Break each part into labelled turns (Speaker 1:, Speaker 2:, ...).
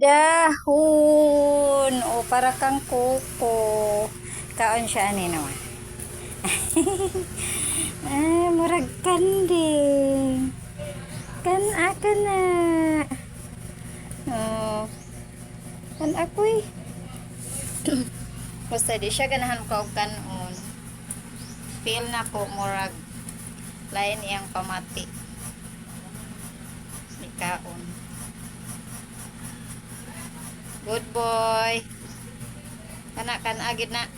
Speaker 1: Dahon. O, para kang kuko. Kaon siya ani naman. Ah, murag kanding. Kan aka na. Oh. Kan ako'y. Basta di siya ganahan ko og kanon. Feel na ko murag lain iyang pamati. Ikaon. Good boy. Kana kana agid na.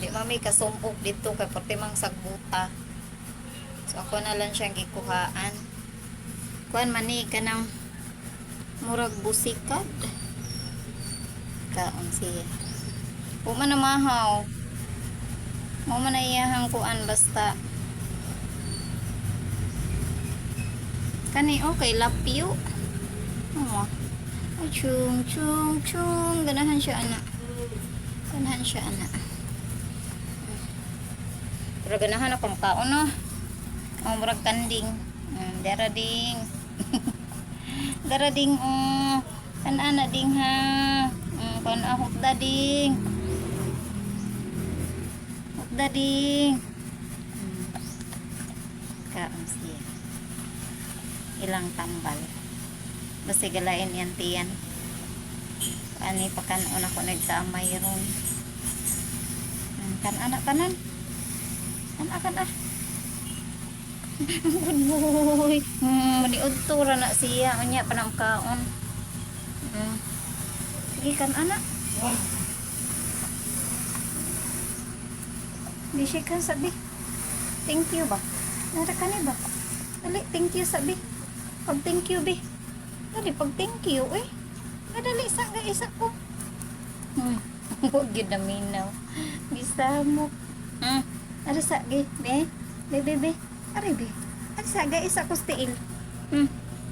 Speaker 1: Di mami kasumpok dito kay porte mang sagbuta. So ako na lang siyang gikuhaan. Kuan man ni kanang murag busikad. Kaon siya. Wa man na mahaw. Mo man na iyahang kuan basta. Kani okay lapyo. Oh. Ay, chung chung chung, ganahan siya ana. Ganahan siya ana. Pero ganahan ako makaon, no. Oh, murag kanding. Dara ding. Dara ding, oh. Kan-ana ding ha. Kan hukda ding. Hukda ding. Kaon siya. Ilang tambal. Basta galain yan tiyan. Ani pakanon ako nagkamay ron. Kan anak kanan. Kan kan ah. Good boy. Maniudto ra na siya. Unya pa nang kaon. Sige kan anak. Di siya kan sabi. Thank you ba? Nara ka ni ba? Dali, thank you sabi. Pag thank you, be. Dali, pag thank you, eh. Madali sa ga isa ko. Huwag yun na minaw. Gisamok. Ari sa, ge, be. Be, be, be. Ari, be. Ari sa, ga isa ko sa tiil.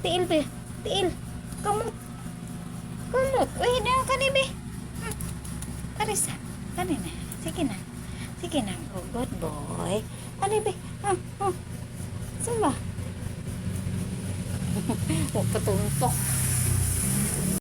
Speaker 1: Tiil, be. Tiil. Kamot. Kamot. Uy, na ka ni, be. Ari sa. Kani na. Sige na. Sige na. Oh, good boy. Ari, be. Ah, ah. Saan ba? Huwag patuntok.